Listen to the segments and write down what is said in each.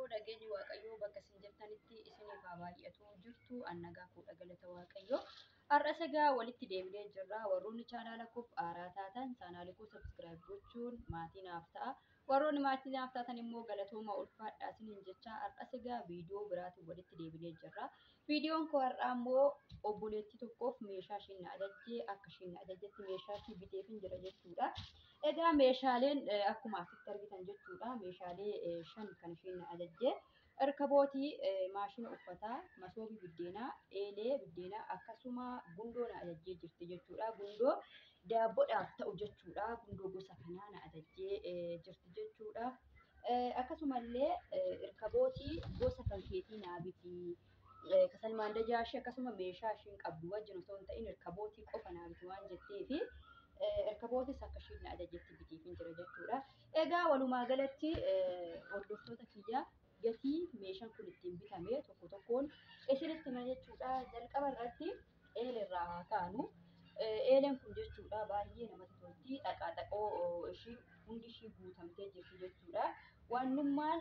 Waaqayyoo, nageenyi Waaqayyoo bakka isin jirtanitti isiniif haa baay'atu. Jirtu an nagaa koodha, galata Waaqayyoo. Har'as egaa walitti deebinee jirra. Warroonni chaanaala koof haaraa taatan chaanaala koo subscribe gochuun maatii naaf ta'a. Warroonni maatii naaf taatan immoo galatooma, ulfaadhaa isiniin jecha har'as egaa viidiyoo biraatiin walitti deebinee jirra. Viidiyoon koo har'aa immoo obboleettii tokkoof meeshaa isheen na ajajjee, akka isheen na ajajjetti meeshaa ishii biteefin jira jechuudha. Egaa meeshaaleen akkuma asitti argitan jechuudha. Meeshaalee 5 kan isheen na ajajje. Irkabootii, maashina uffataa, masoobii biddeenaa, eelee biddeenaa, akkasuma gundoo na ajajjee jirti jechuudha. Gundoo daabboodhaaf ta'u jechuudha. Gundoo gosa kanaa na ajajjee jirti jechuudha. Akkasumallee irkabootii gosa kan keetii naa biti. Kasal maandajaa ishee akkasuma meeshaa isheen qabdu wajjin osoo hin ta'in irkabootii qofa naa biti waan jetteefi irkabootis akka isheen na ajajjetti bitiifin jira jechuudha. Egaa walumaa galatti hordoftoota kiyya, gatii meeshaan kun ittiin bitame tokko tokkoon isinitti hima jechuudha. Jalqaba irratti eelerraa haa kaanu. Eeleen kun jechuudha baay'ee namatti tolti. Dhaqaa ishii hundi ishii guutamtee jirti jechuudha. Waannummaan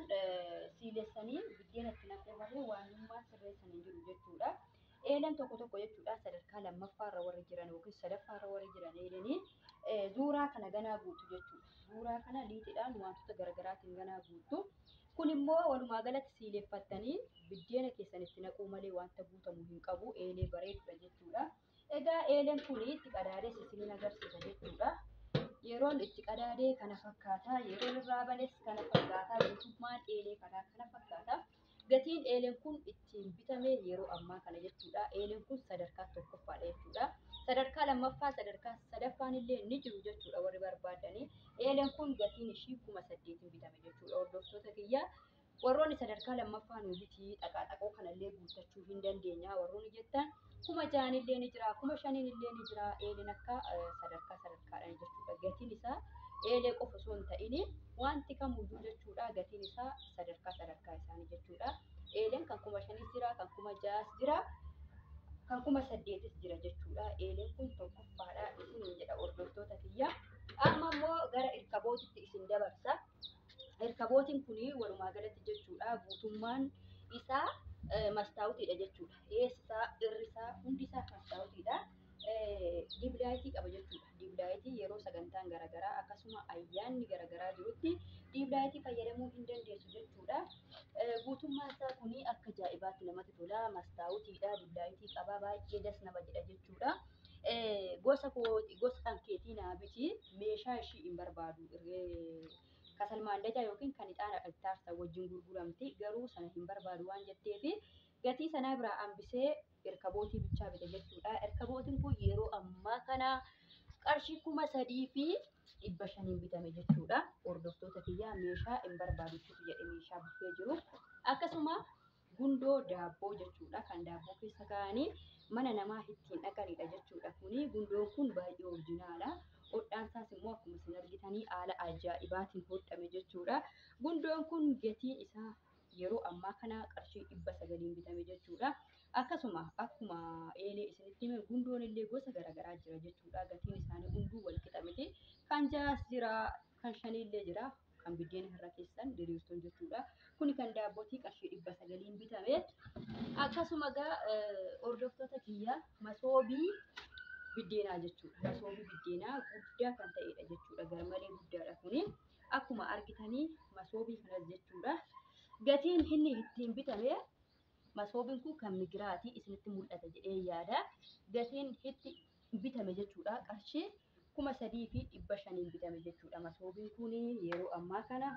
siilessanii biddeena itti naquu malee waannummaan sirreessan hin jiru jechuudha. Eeleen tokko tokko jechuudha sadarkaa lammaffaarra warri jiran yookiin sadaffaarra warri jiran eelenii zuuraa kana ganaa guutu jechuudha. Zuuraa kana liixiidhaan wantoota garaagaraatiin ganaa guutu. Kun immoo walumaa galatti siileffattanii biddeena keessan itti naquu malee wanta guutamu hin qabu. Eelee bareedudha jechuudha. Egaa eeleen kun itti qadaadees isiniin agarsiisa jechuudha. Yeroon itti qadaadee kana fakkaata. Yeroon irraa banes kana fakkaata. Guutummaan eelee kanaa kana fakkaata. Gatiin eeleen kun ittiin bitame yeroo ammaa kana jechuudha. Eeleen kun sadarkaa tokkoffaadha jechuudha. Sadarkaa lammaffaa, sadarkaa sadaffaan illee ni jiru jechuudha warri barbaadanii. Eeleen kun gatiin ishii 8,000 bitame jechuudha, hordoftoota kiyya. Warroonni sadarkaa lammaffaa nu bitii, xaqaaxaqoo kanallee guuttachuu hin dandeenya warroonni jettan, 6,000 illee ni jira, 5,000 illee ni jira. Eeleen akka sadarkaa sadarkaadhaan jechuudha. Gatiin isaa eelee qofa osoo hin ta'in wanti kamuyyuu jechuudha, gatiin isaa sadarkaa sadarkaa isaanii jechuudha. Eeleen kan 5,000s jira, kan 6,000s jira, kan 8,000s jira jechuudha. Eeleen kun tokkoffaadha isiniin jedha, hordoftoota kiyya. Amma immoo gara irkabootitti isin dabarsa. Irkabootiin kun walumaa galatti jechuudha guutummaan isaa mastaawutiidha jechuudha. Eessi isaa, irri isaa, hundi isaa mastaawutiidha. Diibilaayitii qaba jechuudha. Diibilaayitii yeroo sagantaan garaagaraa akkasuma ayyaanni garaagaraa jirutti diibilaayitii fayyadamuu hin dandeessu jechuudha. Guutummaan isaa kun akka ajaa'ibaatti namatti tola. Mastaawutiidha. Diibilaayitii qaba. Baay'ee das nama jedha jechuudha. Gosa gosa kan keetii naa biti, meeshaa ishii hin barbaadu. Kasal maandajaa yookiin kan ixaana itti aarsan wajjin gurguramti, garuu sana hin barbaadu waan jetteefi gatii sanaa biraa hambisee irkabootii bichaa bite jechuudha. Irkabootiin kun yeroo ammaa kana qarshii 3,500n bitame jechuudha. Hordoftoota kiyyaa, meeshaa hin barbaadu jedhe, meeshaa buffee jiru. Akkasuma gundoo daabboo jechuudha, kan daabboo keessa kaa'anii mana namaa ittiin dhaqanidha jechuudha. Kuni gundoon kun baay'ee orijinaala. Hodhaan isaas immoo akkuma isin argitanii haala ajaa'ibaatiin hodhame jechuudha. Gundoon kun gatiin isaa yeroo ammaa kana qarshii 900n bitame jechuudha. Akkasuma akkuma eelee isinitti hime gundoon illee gosa garaagaraa jira jechuudha. Gatiin isaanii hunduu wal qixa miti. Kan 6s jira, kan 5 illee jira. Kan biddeena irra keessan diriirtuun jechuudha. Kuni kan daabbootii qarshii 900n bitame. Akkasuma egaa hordoftoota kiyya, masoobii biddeenaa jechuudha. Masoobii biddeenaa guddaa kan ta'edha jechuudha. Garmalee guddaadha kuni. Akkuma argitanii masoobii kanas jechuudha. Gatiin inni ittiin bitame, masoobiin kun kan migiraati, isinitti mul'ata jedhee yaada. Gatiin itti bitame jechuudha qarshii 3,500n bitame jechuudha. Masoobiin kun yeroo ammaa kana.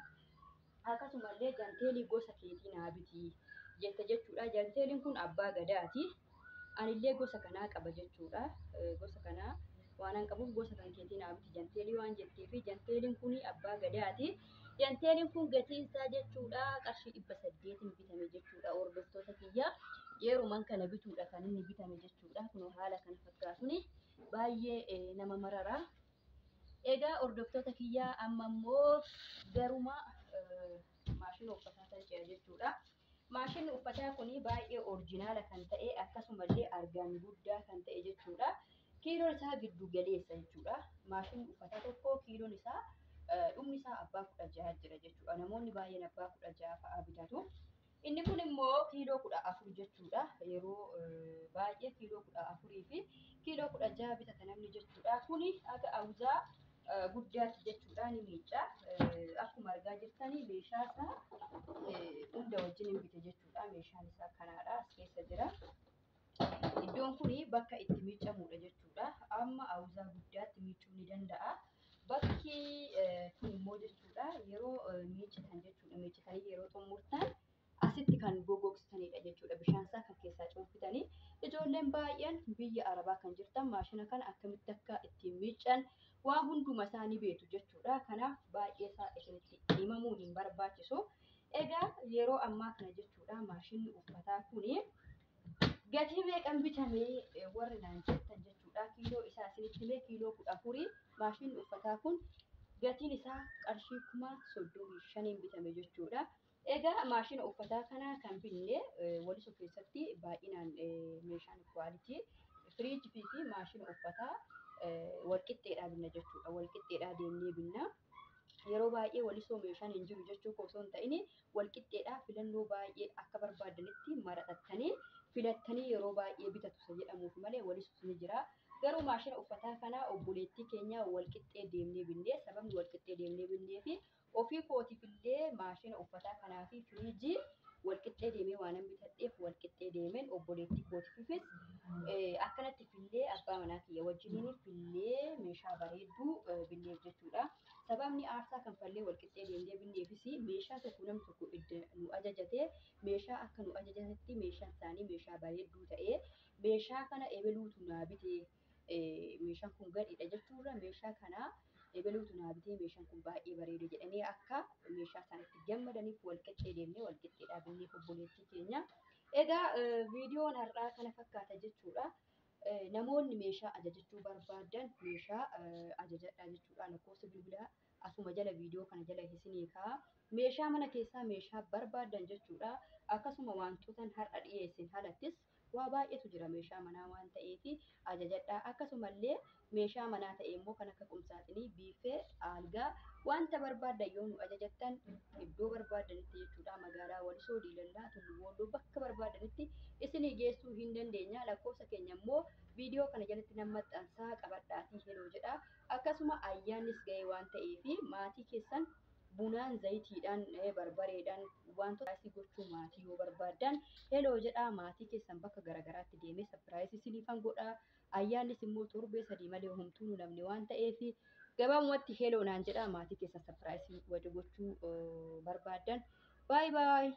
Akkasumallee janteelii gosa keetii naa biti jette jechuudha. Janteeliin kun abbaa gadaati. Anillee gosa kanaa qaba jechuudha. Gosa kanaa waan an qabuuf gosa kan keetii naa biti janteelii waan jetteefi janteeliin kun abbaa gadaati. Janteeliin kun gatiin isaa jechuudha qarshii 800n bitame jechuudha, hordoftoota kiyya. Yeruman kana bituudha kan inni bitame jechuudha. Kun haala kana fakkaatuni baay'ee nama marara. Egaa hordoftoota kiyyaa, amma immoo garuma maashina uffataa kan ce'a jechuudha. Maashinni uffataa kun baay'ee orijinaala kan ta'e, akkasumallee argaan guddaa kan ta'e jechuudha. Kiiloon isaa giddu galeessa jechuudha. Maashinni uffataa tokko kiiloon isaa dhumni isaa abbaa 16 jira jechuudha. Namoonni baay'een abbaa 16 fa'aa bitatu. immoo kiiloo 14 jechuudha. Yeroo baay'ee kiiloo 14 fi kiiloo 16 bitata namni jechuudha. Kuni akka awuzaa guddaatti jechuudha ni miicca. Akkuma argaa jirtanii meeshaa isaa hunda wajjin hin bite jechuudha. Meeshaan isaa kanaadha as keessa jira. Iddoon kun bakka itti miiccamudha jechuudha. Amma awuzaa guddaatti miiccuu ni danda'a. Bakki kun immoo jechuudha yeroo miiccitan jechuudha. Miiccitanii yeroo xumurtan asitti kan gogogsitanidha jechuudha. Bishaan isaa kan keessaa cuunfitanii. Ijoolleen baay'een biyya Arabaa kan jirtan maashina kana akkamitti akka ittiin miiccan waan hunduma isaa ni beektu jechuudha. Kanaaf baay'ee isaa isinitti himamuu hin barbaachisu. Egaa yeroo ammaa kana jechuudha maashinni uffataa kuni gatii meeqan bitamee warri naan jettan jechuudha. Kiiloo isaa isinitti himee kiiloo 14 maashinni uffataa kun gatiin isaa qarshii 35,000 bitame jechuudha. Egaa maashina uffataa kana kan binne Walisoo keessatti baay'inaan meeshaan kwaalitii firiijii fi maashina uffataa walqixxeedhaa binna jechuudha. Walqixxeedhaa deemnee binna. Yeroo baay'ee Walisoo meeshaan hin jiru jechuu koo osoo hin ta'in walqixxeedhaa filannoo baay'ee akka barbaadanitti maraxattanii filattanii yeroo baay'ee bitatu isa jedhamuuf malee Walisoos ni jira. Garuu maashina uffataa kana obboleettii keenya walqixxee deemnee binnee sababni walqixxee deemnee binnee fi ofii kootiif illee maashina uffataa kanaa fi firiijii walqixxee deemee waanan bitadheef walqixxee deemeen obboleettii kootiifis akkanatti fillee abbaa manaa kiyya wajjiniin fillee meeshaa bareedduu binneef jechuudha. Sababni aarsaa kanfallee walqixxee deemnee binneefis meeshaa tokko namni tokko idda nu ajajatee meeshaa akka nu ajajatetti meeshaan isaanii meeshaa bareedduu ta'ee meeshaa kana ebeluutu naa bitee meeshaan kun gadhiidha jechuurra meeshaa kana ebeluutu naa bitee meeshaan kun baay'ee bareeda jedhanii akka meeshaa isaanitti gammadaniif walqixxee deemnee walqixxeedhaa binneef obboleettii keenya. Egaa viidiyoon har'aa kana fakkaata jechuudha. Namoonni meeshaa ajajachuu barbaadan meeshaa ajajadhaa jechuudha. Lakkoofsa bilbilaa asuma jala viidiyoo kana jala isinii kaa'a. Meeshaa mana keessaa meeshaa barbaadan jechuudha. Akkasuma wantoota har'a dhiyeessin alattis waa baay'eetu jira meeshaa manaa waan ta'eef ajajadhaa. Akkasumallee meeshaa manaa ta'e immoo kan akka qumsaaxinii, biifee, aalgaa wanta barbaadan yoo nu ajajattan iddoo barbaadanitti jechuudha. Magaalaa Walisoo, Diilallaa, Tulluu Boolloo bakka barbaadanitti isinii geessuu hin dandeenya. Lakkoofsa keenya immoo viidiyoo kana jalatti nan maxxansaa qabadhaatii heloo jedha. Akkasuma ayyaannis ga'e waan ta'eef maatii keessan bunaan, zayitiidhaan, barbareedhaan wantoota asii gochuu maatii yoo barbaaddan heloo jedha. Maatii keessan bakka garaagaraatti deemee sapiraayisii isiniifan godha. Ayyaannis immoo torbee 3 malee homtuu nu namni waan ta'eef gabaabumatti heloo naan jedha. Maatii keessan sapiraayisii wadi gochuu barbaaddan. Baay baay.